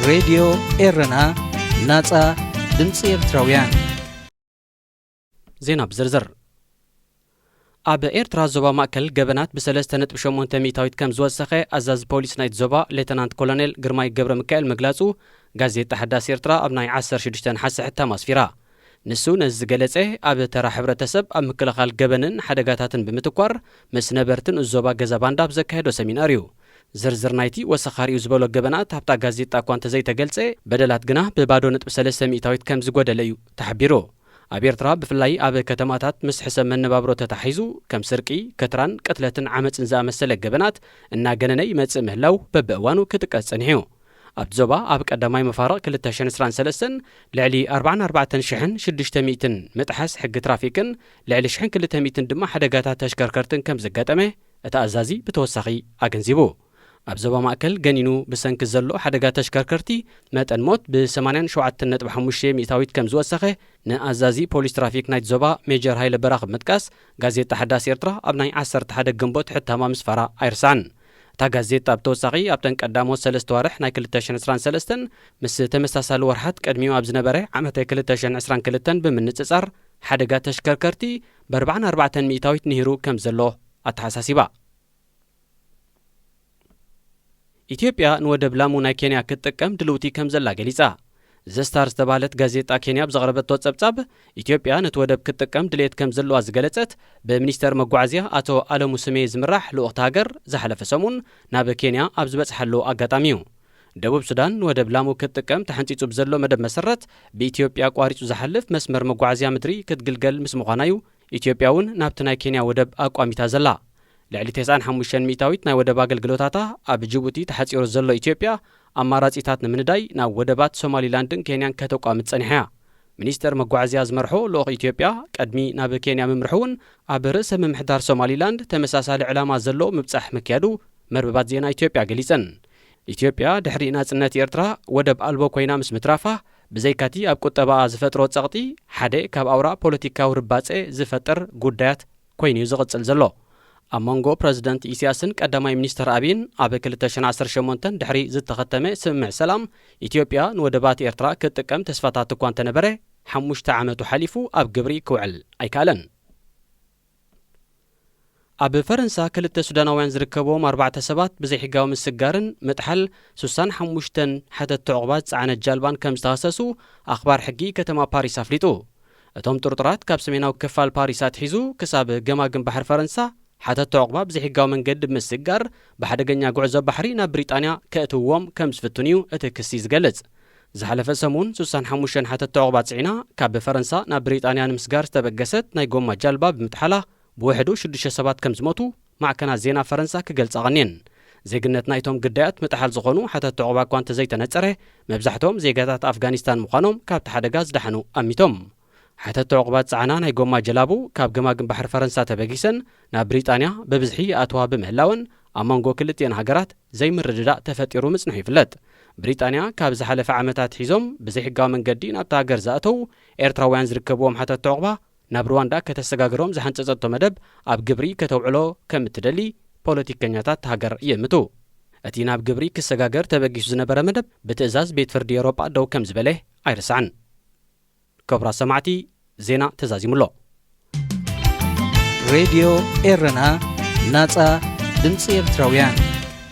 ሬድዮ ኤረና፣ ናጻ ድምጺ ኤርትራውያን። ዜና ብዝርዝር። ኣብ ኤርትራ ዞባ ማእከል ገበናት ብ3.8% ከም ዝወሰኸ ኣዛዚ ፖሊስ ናይቲ ዞባ ሌተናንት ኮሎኔል ግርማይ ገብረ ሚካኤል ምግላጹ ጋዜጣ ሓዳስ ኤርትራ ኣብ ናይ ዓሰርተ ሽዱሽተ ነሓሰ ሕታም ኣስፊራ። ንሱ ነዚ ዝገለጸ ኣብ ተራ ሕብረተሰብ ኣብ ምክልኻል ገበንን ሓደጋታትን ብምትኳር ምስ ነበርትን እዚ ዞባ ገዛ ባንዳ ኣብ ዘካየዶ ሰሚናር እዩ። ዝርዝር ናይቲ ወሰኻሪኡ ዝበሎ ገበናት ኣብታ ጋዜጣ እኳ እንተዘይተገልጸ፣ በደላት ግና ብባዶ ነጥቢ ሰለስተ ሚእታዊት ከም ዝጎደለ እዩ ተሓቢሩ። ኣብ ኤርትራ ብፍላይ ኣብ ከተማታት ምስ ሕሰም መነባብሮ ተታሒዙ ከም ስርቂ፣ ከትራን ቅትለትን ዓመጽን ዝኣመሰለ ገበናት እናገነነ ይመጽእ ምህላው በብእዋኑ ክጥቀስ ጸኒሑ እዩ። ኣብቲ ዞባ ኣብ ቀዳማይ መፋርቕ ክልተ ሽሕን ዕስራን ሰለስተን ልዕሊ ኣርባዓን ኣርባዕተን ሽሕን ሽዱሽተ ሚእትን ምጥሓስ ሕጊ ትራፊክን ልዕሊ ሽሕን ክልተ ሚእትን ድማ ሓደጋታት ተሽከርከርትን ከም ዘጋጠመ እቲ ኣዛዚ ብተወሳኺ ኣገንዚቡ። ኣብ ዞባ ማእከል ገኒኑ ብሰንኪ ዘሎ ሓደጋ ተሽከርከርቲ መጠን ሞት ብ ሰማንያን ሸውዓተን ነጥቢ ሓሙሽተ ሚእታዊት ከም ዝወሰኸ ንኣዛዚ ፖሊስ ትራፊክ ናይቲ ዞባ ሜጀር ሃይለ በራኽ ብምጥቃስ ጋዜጣ ሓዳስ ኤርትራ ኣብ ናይ ዓሰርተ ሓደ ግንቦት ሕታማ ምስፋራ ኣይርሳዕን። እታ ጋዜጣ ብተወሳኺ ኣብተን ቀዳሞት ሰለስተ ዋርሕ ናይ ክልተ ሽሕን ዕስራን ሰለስተን ምስ ተመሳሳሊ ወርሓት ቅድሚኡ ኣብ ዝነበረ ዓመተ ክልተ ሽሕን ዕስራን ክልተን ብምንጽጻር ሓደጋ ተሽከርከርቲ ብ ኣርባዓን ኣርባዕተን ሚእታዊት ንሂሩ ከም ዘሎ ኣተሓሳሲባ። ኢትዮጵያ ንወደብ ላሙ ናይ ኬንያ ክትጥቀም ድልውቲ ከም ዘላ ገሊጻ። ዘስታር ዝተባህለት ጋዜጣ ኬንያ ብዘቕረበቶ ጸብጻብ፣ ኢትዮጵያ ነቲ ወደብ ክትጥቀም ድሌት ከም ዘለዋ ዝገለጸት ብሚኒስተር መጓዓዝያ ኣቶ ኣለሙ ስሜ ዝምራሕ ልኡኽቲ ሃገር ዝሓለፈ ሰሙን ናብ ኬንያ ኣብ ዝበጽሓሉ ኣጋጣሚ እዩ። ደቡብ ሱዳን ንወደብ ላሙ ክትጥቀም ተሓንጺጹ ብዘሎ መደብ መሰረት ብኢትዮጵያ ኣቋሪጹ ዝሓልፍ መስመር መጓዓዝያ ምድሪ ክትግልገል ምስ ምዃና እዩ ኢትዮጵያ እውን ናብቲ ናይ ኬንያ ወደብ ኣቋሚታ ዘላ። ልዕሊ ተስዓን ሓሙሽተን ሚእታዊት ናይ ወደብ ኣገልግሎታታ ኣብ ጅቡቲ ተሓጺሩ ዘሎ ኢትዮጵያ ኣማራጺታት ንምንዳይ ናብ ወደባት ሶማሊላንድን ኬንያን ከተቋምት ጸኒሓ እያ። ሚኒስተር መጓዓዝያ ዝመርሖ ልኡኽ ኢትዮጵያ ቅድሚ ናብ ኬንያ ምምርሑ እውን ኣብ ርእሰ ምምሕዳር ሶማሊላንድ ተመሳሳሊ ዕላማ ዘሎ ምብጻሕ ምክያዱ መርበባት ዜና ኢትዮጵያ ገሊጸን። ኢትዮጵያ ድሕሪ ናጽነት ኤርትራ ወደብ ኣልቦ ኮይና ምስ ምትራፋ ብዘይካቲ ኣብ ቁጠባኣ ዝፈጥሮ ጸቕጢ ሓደ ካብ ኣውራ ፖለቲካዊ ርባጸ ዝፈጥር ጉዳያት ኮይኑ እዩ ዝቕጽል ዘሎ። ኣብ መንጎ ፕረዚደንት ኢሳያስን ቀዳማይ ሚኒስተር ኣብይን ኣብ ክልተ ሽሕን ዓሰርተ ሸሞንተን ድሕሪ ዝተኸተመ ስምምዕ ሰላም፣ ኢትዮጵያ ንወደባት ኤርትራ ክትጥቀም ተስፋታት እኳ እንተነበረ፣ ሓሙሽተ ዓመቱ ሓሊፉ ኣብ ግብሪ ክውዕል ኣይከኣለን። ኣብ ፈረንሳ ክልተ ሱዳናውያን ዝርከብዎም ኣርባዕተ ሰባት ብዘይሕጋዊ ምስጋርን ምጥሓል ሱሳን ሓሙሽተን ሓተትቲ ዕቑባ ዝጸዓነት ጃልባን ከም ዝተኸሰሱ ኣኽባር ሕጊ ከተማ ፓሪስ ኣፍሊጡ። እቶም ጥርጡራት ካብ ሰሜናዊ ክፋል ፓሪስ ኣትሒዙ ክሳብ ገማግም ባሕሪ ፈረንሳ ሓተትቲ ዕቑባ ብዘይሕጋዊ መንገዲ ብምስጋር ብሓደገኛ ጉዕዞ ባሕሪ ናብ ብሪጣንያ ከእትውዎም ከም ዝፍትኑ እዩ እቲ ክሲ ዝገልጽ። ዝሓለፈ ሰሙን ሱሳን ሓሙሽተን ሓተትቲ ዕቑባ ጽዒና ካብ ፈረንሳ ናብ ብሪጣንያ ንምስጋር ዝተበገሰት ናይ ጎማ ጃልባ ብምጥሓላ ብውሕዱ ሽዱሽተ ሰባት ከም ዝሞቱ ማዕከናት ዜና ፈረንሳ ክገልጻ ቀንየን። ዜግነት ናይቶም ግዳያት ምጥሓል ዝኾኑ ሓተትቲ ዕቑባ እኳ እንተዘይተነጸረ፣ መብዛሕትኦም ዜጋታት ኣፍጋኒስታን ምዃኖም ካብቲ ሓደጋ ዝደሓኑ ኣሚቶም። ሓተትቲ ዕቑባ ዝጸዓና ናይ ጎማ ጀላቡ ካብ ገማግም ባሕሪ ፈረንሳ ተበጊሰን ናብ ብሪጣንያ ብብዝሒ ይኣትዋ ብምህላወን ኣብ መንጎ ክልቲኤን ሃገራት ዘይምርድዳእ ተፈጢሩ ምጽንሑ ይፍለጥ። ብሪጣንያ ካብ ዝሓለፈ ዓመታት ሒዞም ብዘይሕጋዊ መንገዲ ናብታ ሃገር ዝኣተዉ ኤርትራውያን ዝርከብዎም ሓተትቲ ዕቑባ ናብ ሩዋንዳ ከተሰጋግሮም ዝሓንጸጸቶ መደብ ኣብ ግብሪ ከተውዕሎ ከም እትደሊ ፖለቲከኛታት እታ ሃገር ይእምቱ። እቲ ናብ ግብሪ ክሰጋገር ተበጊሱ ዝነበረ መደብ ብትእዛዝ ቤት ፍርዲ ኤውሮጳ ደው ከም ዝበለ ኣይርሳዕን። ክቡራት ሰማዕቲ፣ ዜና ተዛዚሙ ኣሎ። ሬድዮ ኤረና፣ ናጻ ድምጺ ኤርትራውያን።